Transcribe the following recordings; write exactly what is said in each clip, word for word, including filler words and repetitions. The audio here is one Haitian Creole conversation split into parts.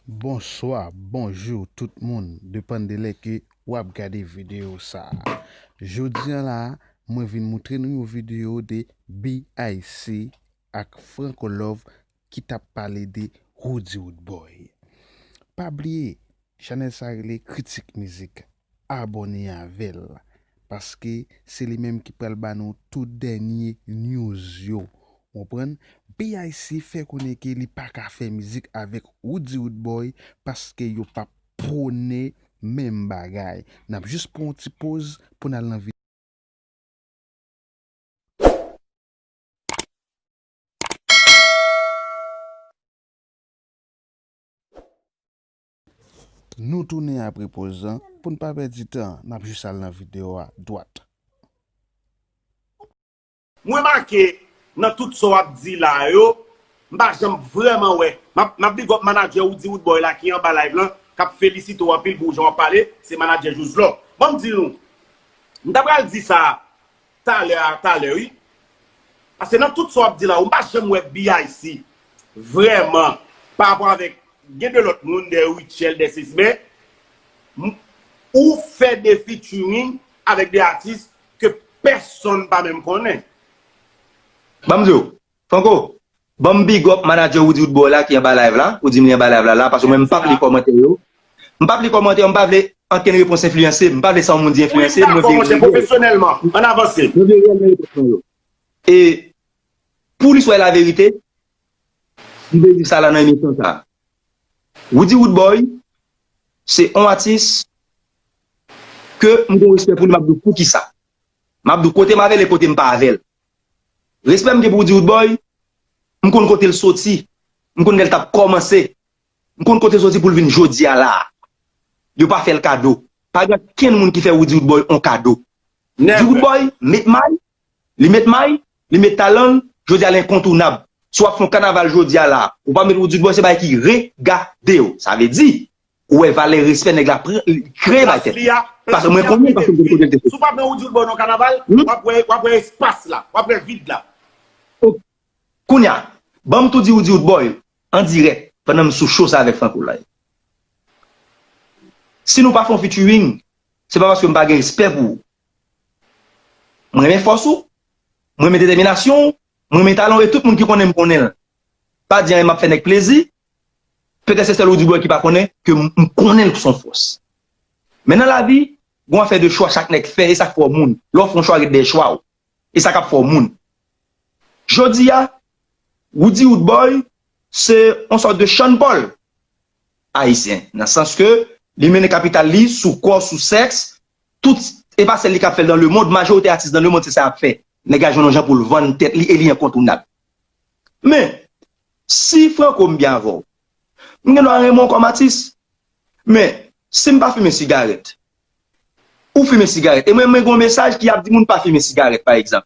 Bonswa, bonjou tout moun, depann de lè ke w ap gade videyo sa a. Jodi a la a, mwen vin moutre nou yon videyo de B I C ak Franco Love ki t ap pale de Roody Roodboy. Pa bliye, chanèl sa rele Kritik Mizik. Abòne avè l, paske se li menm ki pral ba nou tout dènye news yo. Ou konprann? B I C fè konnen ke li pa ka fè mizik avèk Roody Roodboy paske yo p ap pwone menm bagay. N ap jis pran yon ti poz pou n al nan videyo. Nou tounen apre poz lan. Pou n pa pèdi tan, n ap jis al nan videyo a dwat. M remake nan tout sa w ap di la yo, m pa janm vrèman wè. M ap, m ap big up manadjè Roody Roodboy la ki anba live lan, k ap felisite w anpil pou jan w ap pale, se manadjè Jouzlò. Ban m di nou, m ta pral di sa talè a, talè, wi. Paske nan tout sa w ap di la, ou pa janm wè B I C vrèman pa rapò avèk, gen de lòt moun, de Rutshelle, de sesi, men m- ou fè de featuring avèk de atis ke pèsonn pa menm konnen. Ban m di w, Franco, ban m big up manadjè Roody Roodboy la ki anba live la, ou di m li anba live la la, paske mwen m p ap li kòmantè yo. M p ap li kòmantè yo, m pa vle ankenn repons enfliyanse m, m pa vle sa yon moun di enfliyanse m, mwen vle reyèl. Pwofesyonèlman, ann avanse. Mwen vle reyèl nan repons mwen yo. E pou listwa e laverite, m vle di sa la nan emisyon sa. Roody Roodboy se yon atis ke m gon respè pou li, m ap di w poukisa. M ap di w kote m avè l e kote m pa avè l. Respè m gen pou Roody Roodboy, m konn kote l soti, m konn lè l t ap kòmanse, m konn kote l soti pou l vin jodi a la a. Yo pa fè l kado. Pa gen okenn moun ki fè Roody Roodboy yon kado. Roody Roodboy met may, li met may, li met talan l, jodi a l enkontounab. Si w ap fè yon kanaval jodi a la a, ou pa met Roody Roodboy, se bagay ki regade w. Sa vle di, ou wè valè respè nèg la pran, li kreye bay tèt li. Paske mwen konnen l, paske m konn kote l te soti. Si w pa pran Roody Roodboy nan yon kanaval, w ap wè, w ap wè espas la, w ap wè vid la. Kounye a, ban m tou di Roody Roodboy an dirèk pandan m sou show sa avèk Franco la. Si nou pa fè yon featuring, se pa paske m pa gen respè pou ou. Mwen renmen fòs ou, mwen renmen detèminasyon w, mwen renmen talan w e tout moun ki konnen m konnen l. Pa di anyen m ap fè nèg plezi, petèt se sèl Roody Roodboy ki pa konnen ke m konnen l pou se yon fòs. Men nan lavi, gon afè de chwa chak nèg fè e sa k fè w moun. Lè w fè yon chwa ret dèyè chwa w. E sa k ap fè w moun. Jodi a, Roody Roodboy se yon sòt de Sean Paul ayisyen, nan sans ke li mennen kapital li sou kò, sou sèks, tout, e pa sèl li k ap fè l dans le monde, majorite atis dans le monde se sa y ap fè. Nèg la jwenn yon jan pou l vann tèt li e li enkontounab. Men, si Franco m byen avè w, m gen dwa renmen w kòm atis, men si m pa fimen sigarèt, ou fimen sigarèt, e mwen mwen gen yon mesaj ki ap di moun pa fimen sigarèt pa egzanp,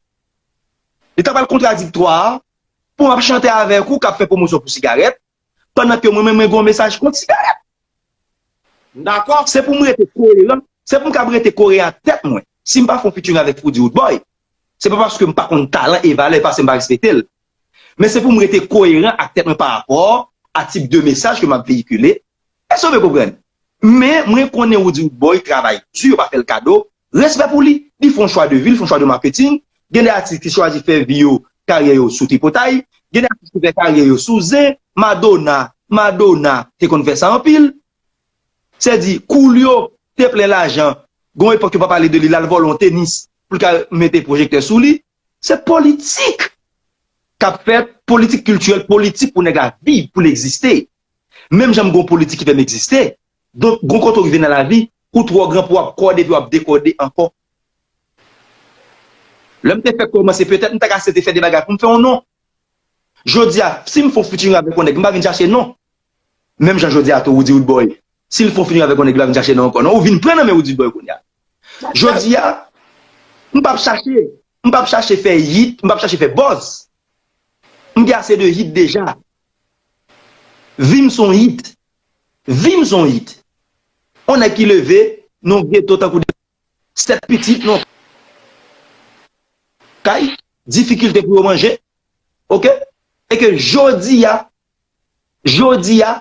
li ta pral kontradiktwa pou m ap chante avèk ou k ap fè pwomosyon pou sigarèt, pandan ke mwen menm mwen gen yon mesaj kont sigarèt. M dakò. Se pou m rete koeran, se pou m kab rete koeran ak tèt mwen. Si m pa fè yon featuring avèk Roody Roodboy, se pa paske m pa konn talan e valè, paske m pa respekte l. Men se pou m rete koeran ak tèt mwen pa rapò a tip de mesaj ke m ap veyikile. Èske w byen konprann? Men mwen konnen Roody Roodboy travay di, yo pa fè l kado. Respè pou li. Li fè yon chwa de vi, li fè yon chwa de maketing. Gen de atis ki chwazi fè vi yo, karyè yo sou tripotay. Gen de atis ki fè karyè yo sou zen. Madonna, Madonna te konn fè sa anpil. Sèdi, Coolio te plen lajan. Gon epòk yo pa pale de li, l al vòlè yon tenis pou l ka mete pwojektè sou li. Se politik k ap fèt, politik kiltirèl, politik pou nèg la viv, pou l egziste. Menm jan m gon politik ki fè m egziste. Donk, gon kote w rive nan lavi, ou twò gran pou w ap kòde epi w ap dekòde ankò. Lè m te fèk kòmanse, petèt m ta ka eseye fè de bagay pou m fè yon non. Jodi a, si m fè yon featuring avèk yon nèg, m pa vin chache non. Menm jan jodi a tou, Roody Roodboy. Si l fè yon featuring avèk yon nèg, li pa vin chache non ankò non. Ou vin pran nan men Roody Roodboy kounye a. Jodi a, m p ap chache, m p ap chache fè hit, m p ap chache fè buzz. M gen ase de hit deja. Vi m se yon hit. Vi m se yon hit. Yon nèg ki leve nan yon geto tankou de sèt pitit nan kay, difikilte pou yo manje, oke? E ke jodi a, jodi a,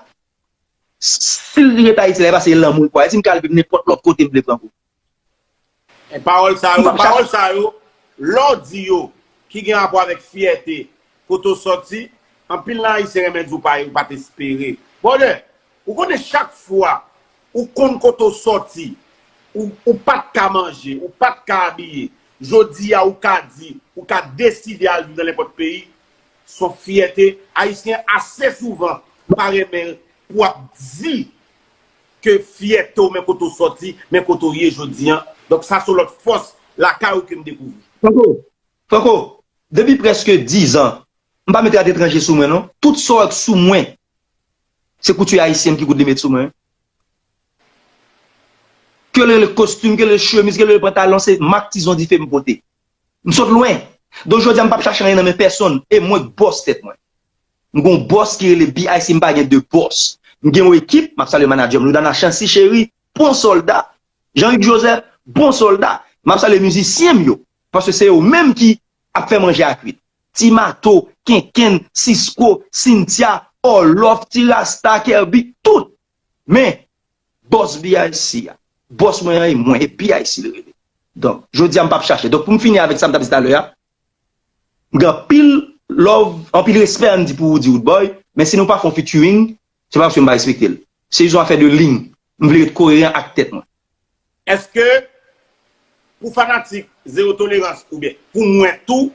Si l ret Ayiti la, e pase lanmou l pou Ayiti, m ka al viv nenpòt lòt kote m vle, Franco. E pawòl sa yo, pawòl sa yo, lè w di yo, ki gen rapò avèk fyète, kote w sòti, anpil nan Ayisyen renmen di w pa, ou pa t espere. Brother, ou konnen chak fwa ou konn kote w sòti, ou, ou pa t ka manje, ou pa t ka abiye, jodi a ou ka di, ou ka deside al viv nan nenpòt peyi, se yon fyète. Ayisyen ase souvan pa renmen pou ap di ke fyète w, men kote w sòti, men kote w ye jodi an. Donk sa se yon lòt fòs lakay ou ke m dekouvri. Franco, Franco, depi prèske diz an, m pa met rad etranje sou mwen non. Tout sa w wè k sou mwen, se kouti ayisyen m ki koud li met sou mwen. Ke l rele kostim, ke l rele chemiz, ke l rele pantalon, se mak Tizon Dife m pote. M sot lwen. Donk jodi a m p ap chache anyen nan men pèsonn. E mwen k bòs tèt mwen. M gen yon bòs ki rele B I C, m pa gen de bòs. M gen yon ekip, m ap salye manadjè m, Loudana Chancy Chéri, bon sòlda. Jean Luc Joseph, bon sòlda. M ap salye mizisyen m yo. Paske se yo menm ki ap fè manje a kwit. Ti Mato, Kenkenn, Sisko, Cynthia, Orloff, Ti Rasta, Kerby, tout. Men, bòs B I C a, bòs mwen an e mwen, e B I C li rele. Donk, jodi a m p ap chache. Donk, pou m fini avèk sa m t ap di talè a, m gen anpil love, anpil respè ann di pou Roody Roodboy, men si nou pa fè yon featuring, se pa paske m pa respekte l. Se jis yon afè de liy. M vle ret koeran ak tèt mwen. Èske pou fanatik Zewo Tolerans oubyen pou mwen tou,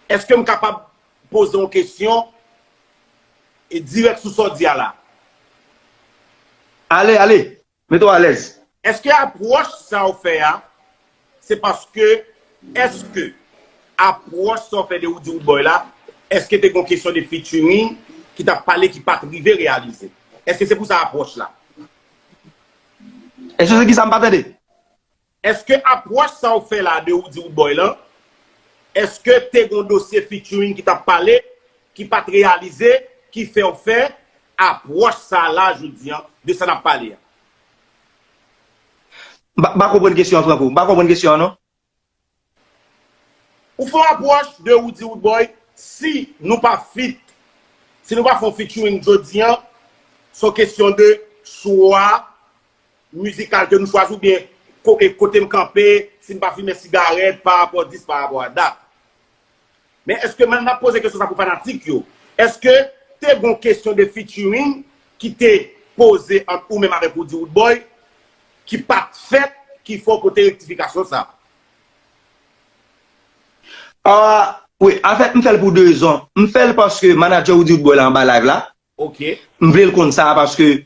èske m kapab poze yon kesyon e dirèk sou sa w di a la? Ale, ale. Mete w alèz. Èske apwòch sa w fè a, se paske, èske apwòch sa w fè de Roody Roodboy la, èske te gen yon kesyon de featuring ki t ap pale ki pa t rive reyalize? Èske se pou sa apwòch la? Èske se kisa m pa tande? Èske apwòch sa w fè la de Roody Roodboy lan, èske te gen yon dosye featuring ki t ap pale, ki pa t reyalize, ki fè w fè apwòch sa la jodi an de sa n ap pale a? M pa, m pa konprann kesyon an, Franco. M pa konprann kesyon an, non. Ou fè yon apwòch de Roody Roodboy, si nou pa feat, si nou pa fè yon featuring jodi an, se yon kesyon de chwa mizikal ke nou chwazi oubyen ko-, e kote m kanpe, si m pa fimen sigarèt pa rapò dis, pa rapò a dat. Men èske, men m ap poze kesyon sa pou fanatik yo, èske te gen yon kesyon de featuring ki te poze ant ou menm avèk Roody Roodboy ki pa t fèt, ki fè w pote rektifikasyon sa a? Ah, wi, anfèt, m fè l pou de rezon. M fè l paske manadjè Roody Roodboy la anba live la. Ok. M vle l konn sa paske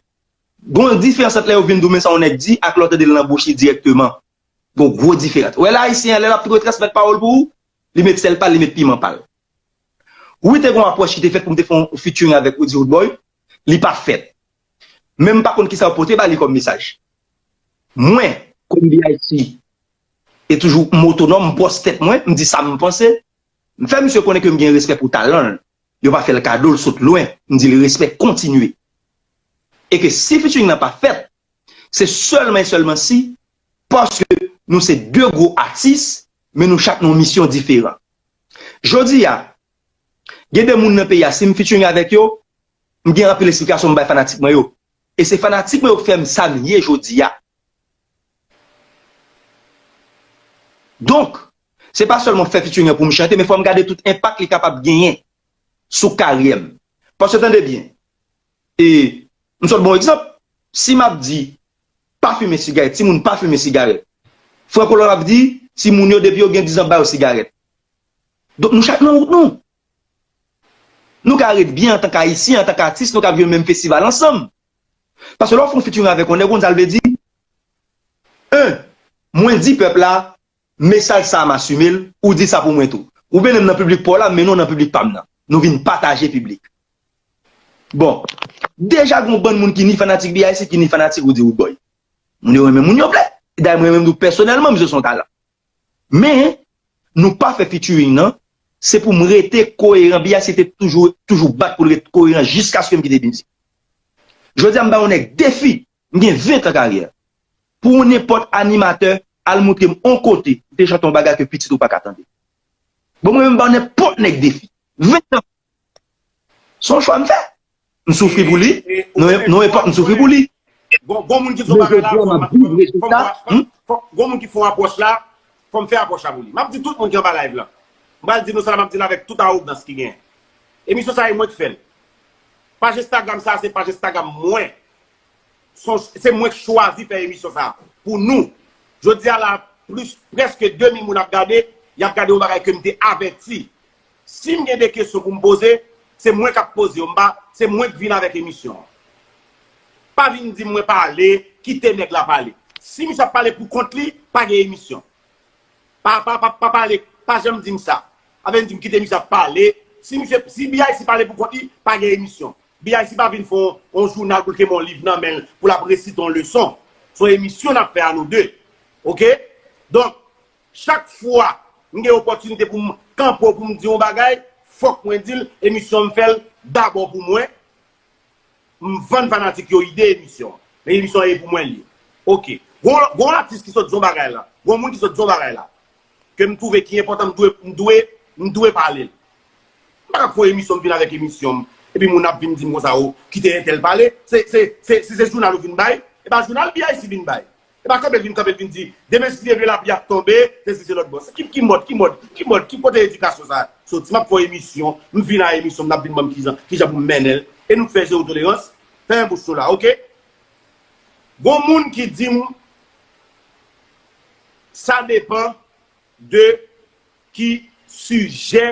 gon diferans ant lè yo vin di w men sa yon nèg di ak lè w tande l nan bouch li dirèkteman. Gon gwo diferans. Ou wè la, Ayisyen an, lè l ap retransmèt pawòl pou ou, li met sèl pa l, li met piman pa l. Wi, te gon apwòch ki te fèt pou m te fè yon featuring avèk Roody Roodboy, li pa fèt. Men m pa konn kisa yo pote ba li kòm mesaj. Mwen, kòm B I C, e toujou m otonòm, m bòs tèt mwen, m di sa m panse. M fè misye konnen ke m gen respè pou talan l. Yo pa fè l kado, l sot lwen. M di l respè, kontinye. E ke si featuring nan pa fèt, se sèlman e sèlman si, paske nou se de gwo atis, men nou chak nan yon misyon diferan. Jodi a, gen de moun nan peyi a, si m featuring avèk yo, m gen anpil esplikasyon m bay fanatik mwen yo. E se fanatik mwen yo k fè m sa m ye jodi a. Donk, se pa sèlman fè featuring an pou m chante, men fò m gade tout enpak li kapab genyen sou karyè m. Paske tande byen, e m sot ba w egzanp, si m ap di pa fimen sigarèt, timoun pa fimen sigarèt, Franco Love ap di timoun yo depi yo gen diz an ba yo sigarèt. Donk nou chak nan wout nou. Nou ka ret byen antank Ayisyen, antank atis, nou ka viv menm festival ansanm. Paske lè w fè yon featuring avèk yon nèg, ou konn sa l vle di? En, mwen di pèp la, mesaj sa a m asime l, ou di sa pou mwen tou. Ou mennen m nan piblik pa w la, m mennen w nan piblik pa m nan. Nou vin pataje piblik. Bon, deja gen yon bann moun ki ni fanatik B I C, ki ni fanatik Roody Roodboy. Moun yo renmen moun yo vle. Dayè mwen menm tou pèsonèlman, misye se yon talan. Men, nou pa fè featuring nan, se pou m rete koeran. B I C te toujou, toujou bat pou l ret koeran jiskaske m kite mizik. Jodi a m ba yon nèg defi, m gen ven tan karyè. Pou yon nenpòt animatè al montre m yon kote, m te chante yon bagay ke pitit ou pa ka tande. Bon, mwen menm m ba nenpòt nèg defi. Ven tan. Se yon chwa m fè. M soufri pou li. Non, non, e pa, m soufri pou li. Gon, gon moun ki di yon bagay la, fò m, fò m, fò m, fò m, gon moun ki fè yon apwòch la, fò m fè apwòch la pou li. M ap di tout moun ki anba live la. M pral di nou sa, m ap di l avèk tout awogans ki genyen. Emisyon sa, e mwen ki fè l. Paj Instagram sa, se paj Instagram mwen. Se mwen ki chwazi fè emisyon sa pou nou. Jodi a la, plis, prèske de mil moun ap gade, y ap gade yon bagay ke m te avèti. Si m gen de kesyon pou m poze, se mwen k ap poze yo, m pa, se mwen k vin avèk emisyon an. Pa vin di m mwen pale, kite nèg la pale. Si misye ap pale pou kont li, pa gen emisyon. Pa, pa, pa, pa pale, pa janm di m sa. Pa vin di m kite misye ap pale. Si misye, si B I C pale pou kont li, pa gen emisyon. B I C pa vin fè yon, yon jounal pou l kenbe yon liv nan men l, pou l ap resite yon leson. Se yon emisyon n ap fè a nou de. Oke? Donk, chak fwa m gen opòtinite pou m kanpe w, pou m di yon bagay, fòk mwen di l, emisyon m fè l dabò pou mwen, m vann fanatik yo ide emisyon an. Men emisyon an e pou mwen l ye. Oke. Gon, gon atis ki sot di yon bagay la. Gon moun ki sot di yon bagay la. Ke m twouve ki enpòtan, m dwe, m dwe, m dwe pale l. M pa ka fè yon emisyon, m vin avèk emisyon m. Epi moun ap vin di m konsa, o, kite entèl pale. Se, se, se, si se jounal ou vin bay, e pa jounal B I C vin bay. E pa kanpe l vin kanpe l vin di, demen si Dye vle lapli ap tonbe, se si se lòt bò. Ki, ki mòd, ki mòd, ki mòd, ki kote edikasyon sa soti? M ap fè yon emisyon, m vin a emisyon, m ap vin ban m kijan, kijan pou m mennen l. E nou k fè zewo tolerans, fèmen bouch nou la, oke? Gon moun ki di m, sa depann de ki sijè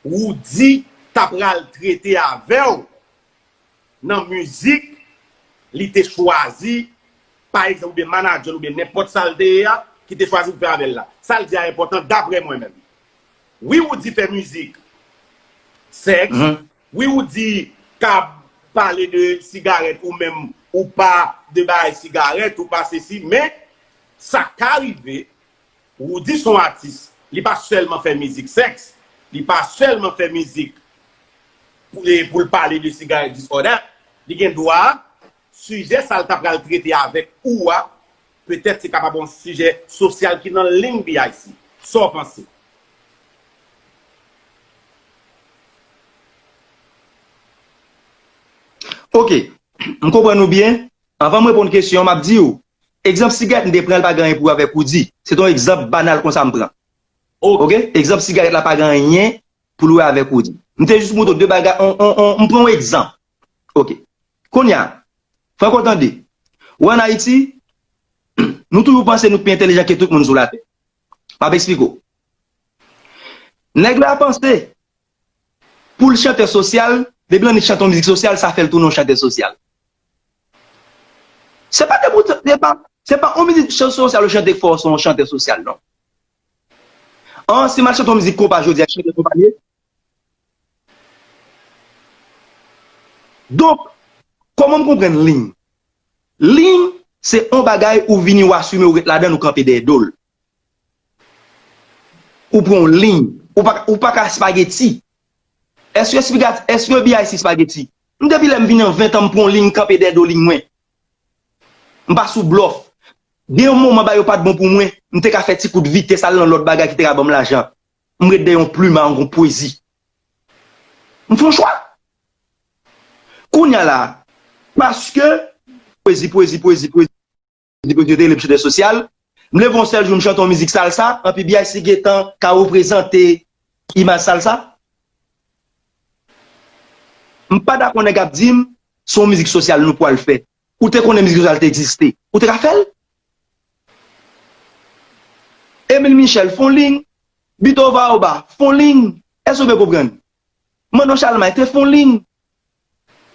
Roody ta pral trete avè w nan mizik li te chwazi, pa egzanp, oubyen manadjè l, oubyen nenpòt sa l te ye a, ki te chwazi pou fè avè l la. Sa l di a enpòtan, daprè mwen menm. Wi, Roody fè mizik sèks. Wi, Roody ka pale de sigarèt ou menm, ou pa de bagay sigarèt, ou pa sesi, men sa ka rive, Roody se yon atis, li pa sèlman fè mizik sèks, li pa sèlman fè mizik pou, e, pou l pale de sigarèt, this or that. Li gen dwa, sijè sa l ta pral trete avèk ou a, petèt se kapab yon sijè sosyal ki nan liy B I C. Sa w panse? Oke, m konprann ou byen. Anvan m reponn kesyon an, m ap di w, egzanp sigarèt m te pran, l pa gen anyen pou wè avèk Roody. Se te yon egzanp banal konsa m pran. Oke? Egzanp sigarèt la pa gen anyen pou l wè avèk Roody. M te jis montre w de bagay, on, on, on, m pran yon egzanp. Oke. Kounye a, fè w tande. Ou ann Ayiti, nou toujou panse nou pi entèlijan ke tout moun sou latè. M ap eksplike w. Nèg la panse, pou l chantè sosyal, depi l annik chante yon mizik sosyal, sa fè l tounen yon chantè sosyal. Se pa de bout, se pa, se pa yon mizik sosyal ou chante k fè w se yon chantè sosyal, non. An, si m al chante yon mizik konpa jodi a, chante konpa li ye. Donk, kòman m konprann liy? Liy, se yon bagay ou vini, ou asime, ou ret ladan l, ou kanpe dèyè do l. Ou pran yon liy. Ou pa, ou pa ka espageti. Èske, èske B I C espageti? M depi lè m vini an ven tan, m pran yon liy, m kanpe dèyè do liy mwen. M pa sou blòf. Gen yon moman bagay yo pa t bon pou mwen, m te ka fè ti kout vitès al nan lòt bagay ki te ka ban m lajan. M ret dèyè yon plim a yon pwezi. M fè yon chwa. Kounye a la, paske pwezi, pwezi, pwezi, pwezi, pwezi, yo te rele m chantè sosyal, m leve yon sèl jou, m chante yon mizik salsa, anpi B I C gentan ka reprezante imaj salsa. M pa dakò nèg ap di m, se yon mizik sosyal nou pral fè. Ou te konnen mizik sosyal te egziste. Ou te ka fè l? Emile Michel, fè yon liy. Bito Baoba, fè yon liy. Èske w byen konprann? Manno Chalmay te fè yon liy.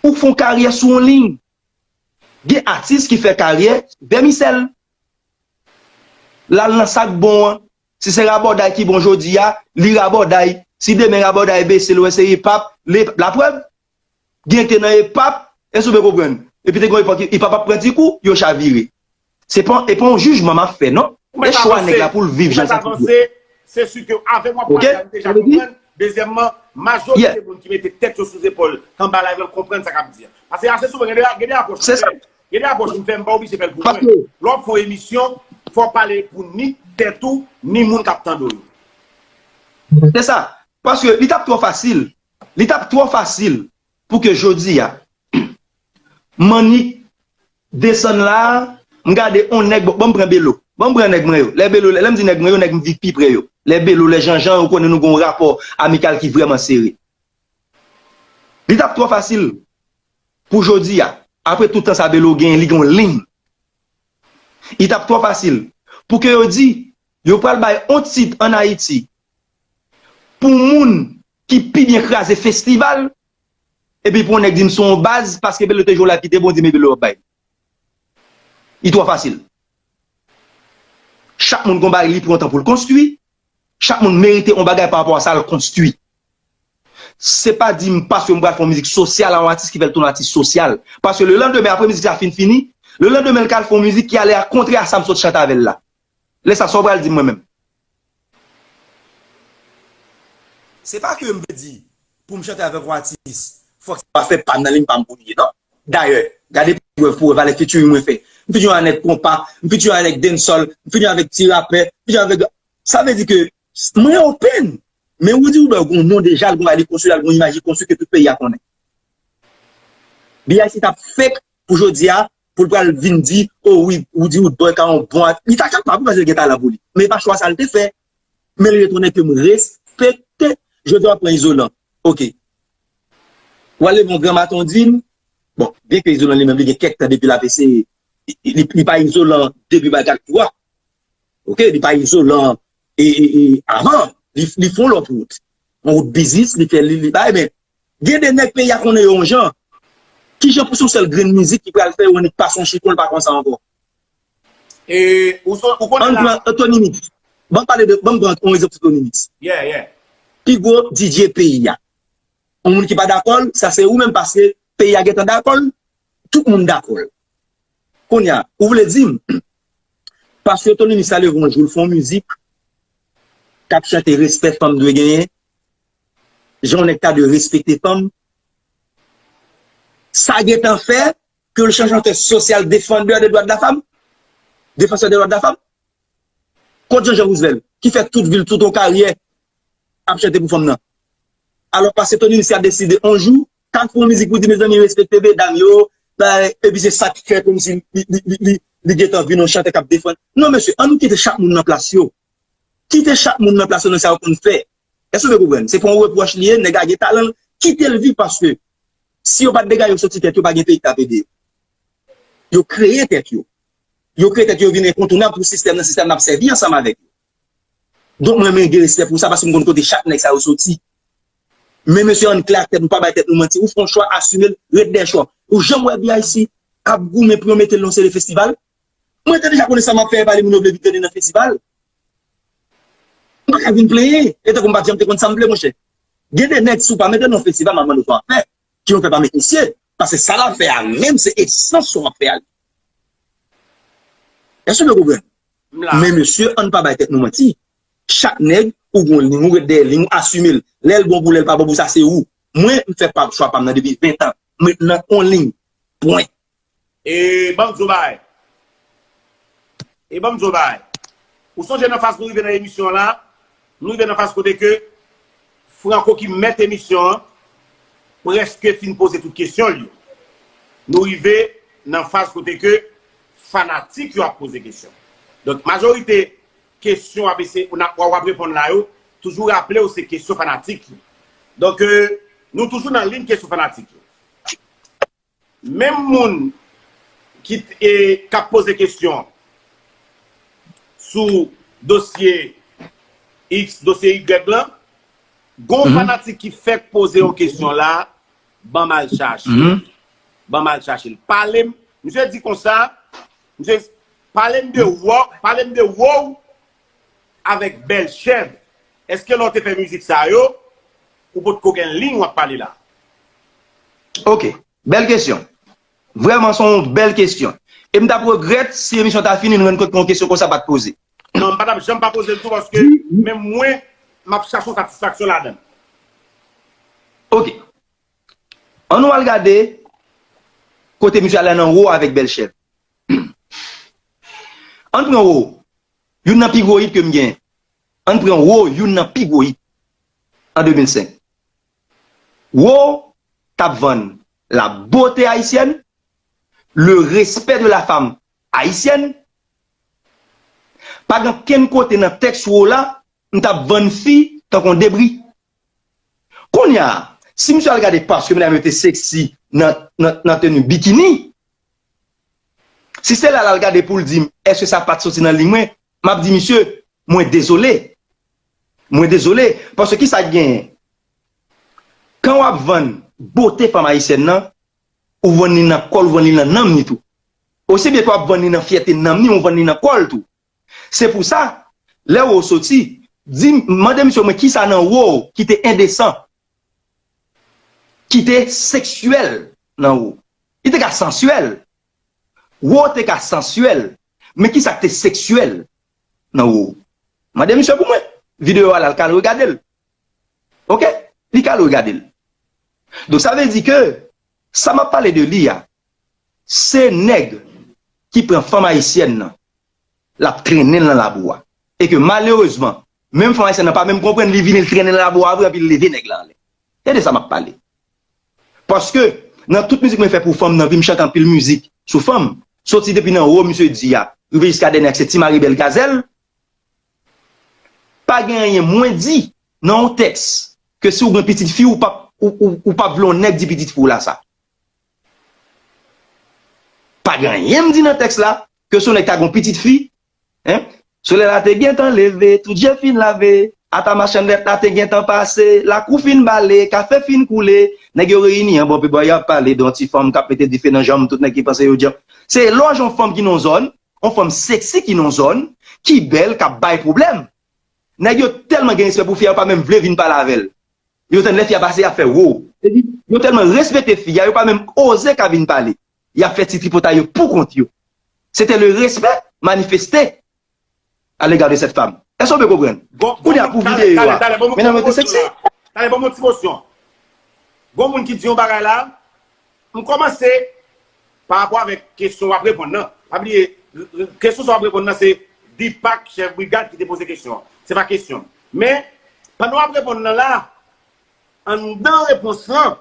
Ou fè yon karyè sou yon liy. Gen atis ki fè karyè sou vèmisèl. L al nan sa k bon an. Si se rabòday ki bon jodi a, li rabòday. Si demen rabòday bese, l wè se epap, l ap, laprèv. Gen te nan epap, èske w byen konprann? Epi te gen yon epòk, epap ap pran ti kou, yo chavire. Se pa, e pa yon jijman m ap fè, non. E chwa nèg la pou l viv jan l santi l. Se si ke avè m w ap pale a, m deja konprann. Dezyèmman, majorite moun ki mete tèt yo sou zepòl, k anba live la, konprann sa k ap di a. Paske ase souvan, gen de, gen de apwòch m fè, gen de apwòch m fè, m pa oblije fè l pou mwen. Lè w ap fè yon emisyon, fò w pale pou ni tèt ou, ni moun k ap tande w yo. Se sa. Paske li t ap twò fasil. Li t ap twò fasil pou ke jodi a, M annik desann la, m gade on nèg, bon, ban m pran Belo. Ban m pran nèg mwen yo. Lè Belo, lè m di nèg mwen yo, nèg m viv pi pre yo. Lè Belo, lè Janjan, ou konnen nou gen yon rapò amikal ki vrèman sere. Li t ap twò fasil pou jodi a. Apre tout tan sa Belo genyen, li gen yon liy. Li t ap twò fasil pou ke yo di, yo pral bay on tit ann Ayiti pou moun ki pi byen kraze festival, epi pou yon nèg di m se yon baz, paske Belo te jwe w la ki te bon, di men Belo ap bay. Li twò fasil. Chak moun gon bagay li pran tan pou l konstwi. Chak moun merite yon bagay pa rapò a sa l konstwi. Se pa di m paske m pral fè yon mizik sosyal a yon atis ki fè l tounen atis sosyal. Paske lelandemen, apre mizik sa fin fini, lelandemen l ka al fè yon mizik ki ale a kontrè a sa m sot chante avè l la. Lè sa, sa w pral di m mwen menm? Se pa ke m vle di, pou m chante avèk yon atis, fòk se pa fè pa m nan liy pa m pou l ye, non. Dayè, gade prèv pou prèv, ale featuring mwen fè. M featuring avèk konpa, m featuring avèk dancehall, m featuring avèk ti rapè, m featuring avèk, sa vle di ke mwen open. Men Roody Roodboy gon non deja, l gon bagay li konstwi, l gon imaj li konstwi ke tout peyi a konnen. B I C t ap fake pou jodi a, pou l pral vin di, oh wi, Roody Roodboy ka yon bon at-, li ta kapab wi, paske l gen talan pou li. Men e pa chwa sa l te fè. Men l retounen ke m respekte. Jodi a w ap pran Izolan. Oke. W al leve yon gran maten w di m, bon, byen ke Izolan li menm li gen kèk tan depi l ap eseye, li, li, li pa Izolan depi bagay twa. Oke, li pa Izolan e, e, e avan, li, li fè yon lòt wout. Yon wout biznis, li fè li, li bay, men gen de nèg peyi a konnen yo yon jan. Kijan pou se yon sèl grenn mizik ki pral fè yo annik pase yon chikon, l pa konn sa ankò? E, ou, so, ou konnen Ann la pran Tony Mix. Ban m pale de, ban m pran yon egzanp sou Tony Mix. Yeah, yeah. Pi gwo D J peyi a. Yon moun ki pa dakò l, sa se ou menm paske peyi a gentan dakò l, tout moun dakò l. Kounye a, ou vle di m, paske Tony Mix ta leve yon jou, l fè yon mizik k ap chante respè fanm dwe genyen, jan yon nèg ta dwe respekte fanm, sa gentan fè ke l chanje yon tèks sosyal defandè de dwa de la fanm, defansè de dwa de la fanm, kont Jean Jean Roosevelt, ki fè tout vi l, tout yon karyè ap chante pou fanm nan. Alò, paske Tony Mix a deside yon jou, k al fè yon mizik pou di, mezanmi, respekte medam yo, bay, epi se sa k fè kòmsi li, li, li, li, li gentan vin yon chantè k ap defann. Non, mesye, ann kite chak moun nan plas yo. Kite chak moun nan plas yo nan sa yo konn fè. Èske w byen konprann? Se pa yon repwòch li ye, nèg la gen talan l, kite l viv paske si yo pa t degaje yo soti tèt yo, pa gen peyi k t ap ede yo. Yo kreye tèt yo. Yo kreye tèt yo vin enkontounab pou sistèm nan, sistèm nan ap sèvi ansanm avèk yo. Donk mwen menm gen respè pou sa paske m konn kote chak nèg sa yo soti. Men mesye ann klè ak tèt nou, pa bay tèt nou manti. Ou fè yon chwa, asime l, ret dèyè chwa. Ou janm wè B I C ap goumen pou yo mete l nan yon seri de festival? Mwen te deja konnen sa m ap fè e pa li moun yo vle vin tande nan festival. M pa ka vin plenyen. E tankou m pa t janm te konn sa m vle, monchè. Gen de nèg, si w pa mete l nan festival, m ap mande w sa w ap fè. Ki nou fè pa met misye. Paske sa l ap fè a menm, se esans sa w ap fè a li. Èske w konprann? Men mesye, ann pa bay tèt nou manti. Chak nèg, ou gon liy, ou ret dèyè liy, ou asime l. Lè l bon pou lè l pa bon pou sa, se ou. Mwen, m fè pa chwa pa m nan depi ven tan. M ret nan on liy. Pwen. E ban m di w bagay. E ban m di w bagay. Ou sonje nan faz nou rive nan emisyon an la, nou rive nan faz kote ke Franco ki mèt emisyon an, prèske fin poze tout kesyon l yo. Nou rive nan faz kote ke fanatik yo ap poze kesyon. Donk, majorite kesyon w ap eseye, w ap reponn la yo, toujou raple w se kesyon fanatik yo. Donk, nou toujou nan liy kesyon fanatik yo. Menm moun ki k ap poze kesyon sou dosye X, dosye Y lan, gon fanatik ki fèk poze yon kesyon la, ban m al chache l. Ban m al chache l. Pale m, misye di konsa, misye pale m de wou, pale m de wou avèk Bèl Chèv. Èske lè w te fè mizik sa yo, ou potko gen liy w ap pale la? Ok. Bèl kesyon. Vrèman, se yon bèl kesyon. E m t ap regrèt si emisyon ta fini, n rann kont ke yon kesyon konsa pa t poze. Non, m pa t ap janm pa poze l tou, paske menm mwen, m ap chache yon satisfaksyon ladan l. Ok. Ann nou al gade kote misye al la nan Wo avèk Bèl Chèv. Ann pran Wo. Youn nan pi gwo hit ke m genyen. Ann pran Wo, youn nan pi gwo hit an de mil senk. Wo t ap vann la beauté haïtienne, le respect de la femme haïtienne, pa gen kenn kote nan tèks ou la, m t ap vann fi tankou yon debri. Kounye a, si misye al gade paske medam yo te sexy nan, nan, nan teni bikini, si se la l al gade pou l di m, èske sa pa t soti nan liy mwen, m ap di misye, mwen dezole. Mwen dezole. Paske kisa k genyen? Kan w ap vann bote fanm ayisyèn nan, ou vann li nan kò l, ou vann li nan nanm li tou. Osi byen ke w ap vann li nan fyète nanm li, ou vann li nan kò l tou. Se pou sa, lè Wo soti, di, mande misye mwen kisa nan Wo ki te endesan, ki te seksyèl nan Wo. Li te ka sansyèl. Wo te ka sansyèl, men kisa k te seksyèl nan Wo? Mande misye pou mwen. Videyo a la, l ka al regade l. Oke? Li ka al regade l. Donk, sa vle di ke sa m ap pale de li a, se nèg ki pran fanm ayisyèn nan, l ap trennen l nan labou a. E ke malerezman, menm fanm ayisyèn nan pa menm konprann, li vini, l trennen l nan labou a vre, epi l leve nèg la anlè. Se de sa m ap pale. Paske, nan tout mizik mwen fè pou fanm nan vi, m chante anpil mizik sou fanm. Soti depi nan Wo, misye di a, rive jiska dènye a, se Ti Mari Bèl Gazèl. Pa gen anyen mwen di nan yon tèks ke si w gen pitit fi, ou p ap, ou, ou, ou p ap vle yon nèg di pitit fi w la sa. Pa gen anyen m di nan tèks la ke si yon nèg ta gen yon pitit fi, en, solèy la te gentan leve, tout je fin lave, ata machann lèt la te gentan pase, lakou fin bale, kafe fin koule, nèg yo reyini anba yon pi bò, y ap pale de yon ti fanm k ap mete dife nan janm tout nèg ki panse yo djanm. Se lè w jwenn yon fanm ki nan yon zòn, yon fanm sexy ki nan yon zòn, ki bèl, k ap bay pwoblèm. Nèg yo tèlman gen respè pou fi a, yo pa menm vle vin pale avè l. Yo tann lè fi a pase, y ap fè wo. Se di, yo tèlman respekte fi a, yo pa menm oze ka vin pale. Y ap fè ti tripotay yo pou kont yo. C'était le respect manifesté à l'égard de cette femme. Èske w byen konprann? Kounye a pou videyo a, medam yo te sexy. Talè, ban m yon ti mosyon. Gon moun ki di yon bagay la, m kòmanse pa rapò avèk kesyon w ap reponn nan. Pa bliye, kesyon sa w ap reponn nan se Deepak, chèf brigad, ki te poze kesyon an. Se pa kesyon. Men, pandan w ap reponn nan la, anndan repons lan,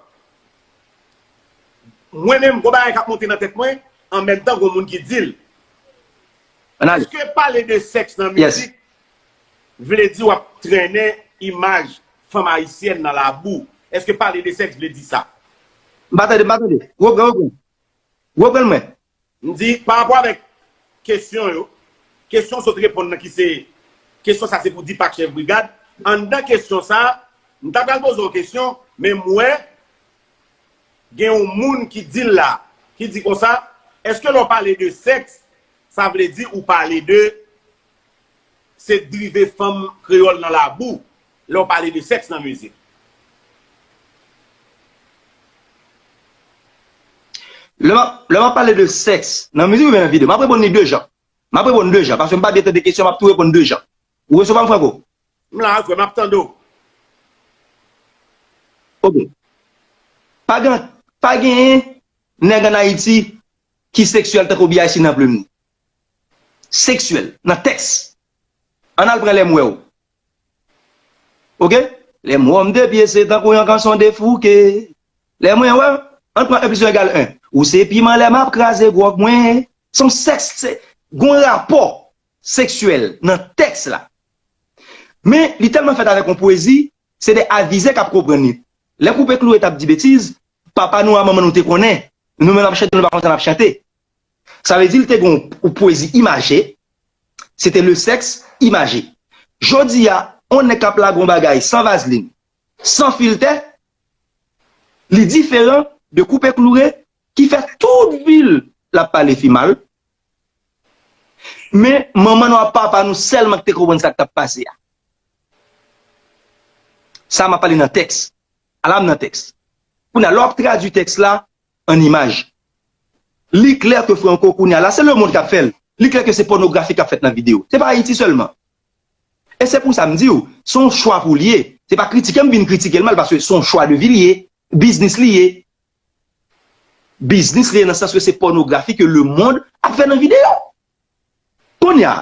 mwen menm, gon bagay k ap monte nan tèt mwen, an menm tan gon moun ki di l. Èske pale de sèks nan mizik vle di w ap trennen imaj fanm ayisyèn nan labou? Èske pale de sèks vle di sa? M pa tande, m pa tande. Reprann, reprann. Reprann mwen. M di, pa rapò avèk kesyon yo, kesyon w sot reponn nan ki se, kesyon sa se pou Deepak chèf brigad. Anndan kesyon sa, m ta pral poze w kesyon, men m wè gen yon moun ki di l la, ki di konsa, èske lè w pale de sèks, sa vle di ou pale de se drive fanm kreyòl nan labou lè w pale de sèks nan mizik? Lè m ap, lè m ap pale de sèks nan mizik oubyen nan videyo, m ap reponn li de jan. M ap reponn de jan, paske m pa byen tande kesyon, m ap tou reponn de jan. Ou resevwa m, Franco? M la, frè, m ap tande w. Oke. Pa gen, pa genyen nèg ann Ayiti ki seksyèl tankou B I C nan plim li. Seksyèl, nan tèks. Ann al pran Lè m wè w. Oke? Lè m wè w, m depyese tankou yon kanson defouke. Lè mwen wè, ann pran en plis en egal en. Ou se piman lè m ap kraze gwòg mwen. Se yon sèks, se, gon rapò seksyèl nan tèks la. Men, li tèlman fèt avèk yon pwezi, se de avizè k ap konprann li. Lè Koupe Kloure t ap di betiz, papa nou a manman nou te konnen. Nou menm n ap chante, nou pa konn sa n ap chante. Sa vle di l te gen yon pwezi imaje, se te le sèks imaje. Jodi a, yon nèg k ap lage yon bagay san vazlin, san filtè, li diferan de Koupe Kloure ki fè tout vi l l ap pale fi mal. Men manman nou ak papa nou sèlman ki te konprann sa k t ap pase a. Sa m ap pale nan tèks. Ala m nan tèks. Kounye a, lè w ap tradui tèks la an imaj, li klè ke Franco kounye a la, se lemonn k ap fè l. Li klè ke se pònografi k ap fèt nan videyo. Se pa Ayiti sèlman. E se pou sa m di w, se yon chwa pou l ye. Se pa kritike m vin kritike l mal, paske se yon chwa de vi l ye, biznis li ye. Biznis li ye nan sans ke se pònografi ke lemonn ap fè nan videyo. Kounye a,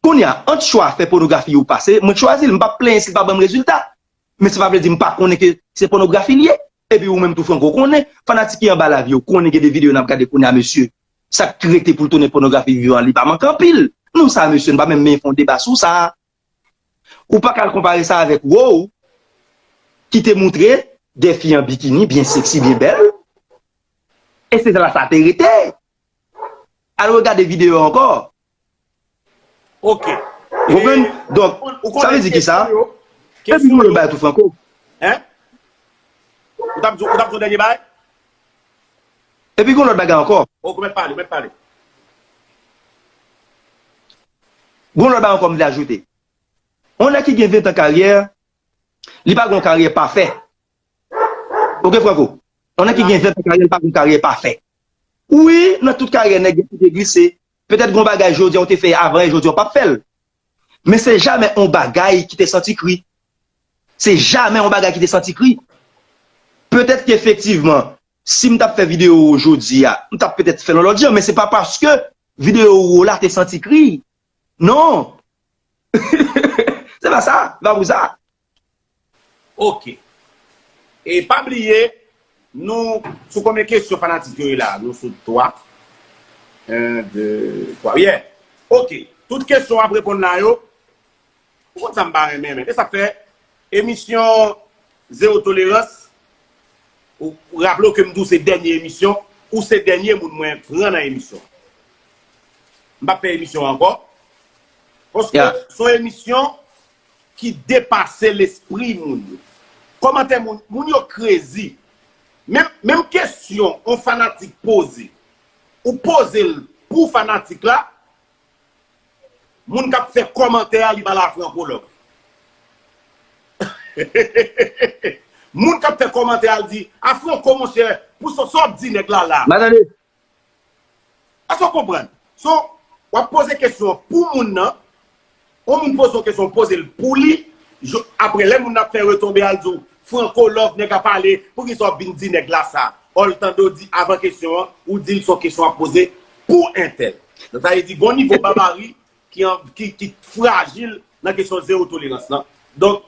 kounye a, ant chwa fè pònografi ou pase, mwen chwazi l, m p ap plenyen si l pa ban m rezilta. Men sa pa vle di m pa konnen ke se pònografi l ye. Epi ou menm tou Franco konnen, fanatik ki anba live yo konnen gen de videyo n ap gade kounye a, mesye. Sa k rete pou l tounen pònografi vivan an, li pa manke anpil. Non, sa, mesye, nou pa menm men fè yon deba sou sa. Ou pa ka al konpare sa avèk Wow, ki te moutre de fi an bikini, byen seksi, byen bèl. E se la sa te rete. Al regade videyo ankò. Ok. Ou konprann? Donk, sa vle di ki sa? Epi nou bay tou Franco. Hein? Ou t ap di yon dènye bagay? Epi gon lòt bagay ankò. Ok, ou mèt pale, ou mèt pale. Gon lòt bagay ankò m vle ajoute. Yon nèg ki gen ven tan karyè, li pa gen yon karyè pafè. Ok, Franco? Yon nèg ki gen ven tan karyè, li pa gen yon karyè pafè. Wi, nan tout karyè, nèg yo te glise. Petèt gon bagay jodi a ou te fè avan e jodi a ou p ap fè l. Men se jamè yon bagay ki te santi kri. Se jamè yon bagay ki te santi kri. Petèt ke efektivman, si m t ap fè videyo jodi a, m t ap petèt fè l yon lòt jan, men se pa paske videyo ou la te santi kri. Non! Se pa sa, se pa pou sa. Ok. E pa bliye, nou sou konbyen kesyon fanatik yo ye la? Nou sou twa. En, de, twa. Yeah. Ok. Tout kesyon w ap reponn la yo. Ou konn sa m pa renmen, men. E sa k fè emisyon Zewo Tolerans, ou, ou raple w ke m di w se dènye emisyon, ou se dènye moun mwen pran nan emisyon. M p ap fè emisyon an ankò. Paske se yon emisyon ki depase lespri moun yo. Kòmantè moun, moun yo krezi. Menm, menm kesyon yon fanatik poze, ou poze l pou fanatik la, moun k ap fè kòmantè a, li pale a Franco Love. Moun k ap fè kòmantè a, l di, a Franco, monchè, pou sa, sa w ap di nèg la la. Madanle, Èske w konprann? So, w ap poze kesyon an pou moun nan. Yon moun poze yon kesyon, poze l pou li. Apre, lè moun nan ap fè retonbe a, l di w, Franco Love, nèg ap pale, poukisa w ap vin di nèg la sa? Ò, l tande w di avan kesyon an, ou di l se yon kesyon w ap poze pou entèl. Donk, sa vle di, gon nivo babari ki, ki, ki frajil nan kesyon zewo tolerans lan. Donk,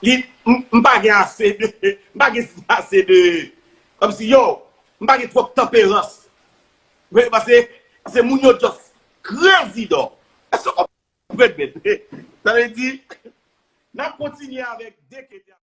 li, m, m pa gen ase de, m pa gen ase de, kòmsi, yo, m pa gen twòp tanperans. Men, paske, paske moun yo just crazy, dog. Èske w konprann, men? Sa vle di, n ap kontinye avèk de kesyon.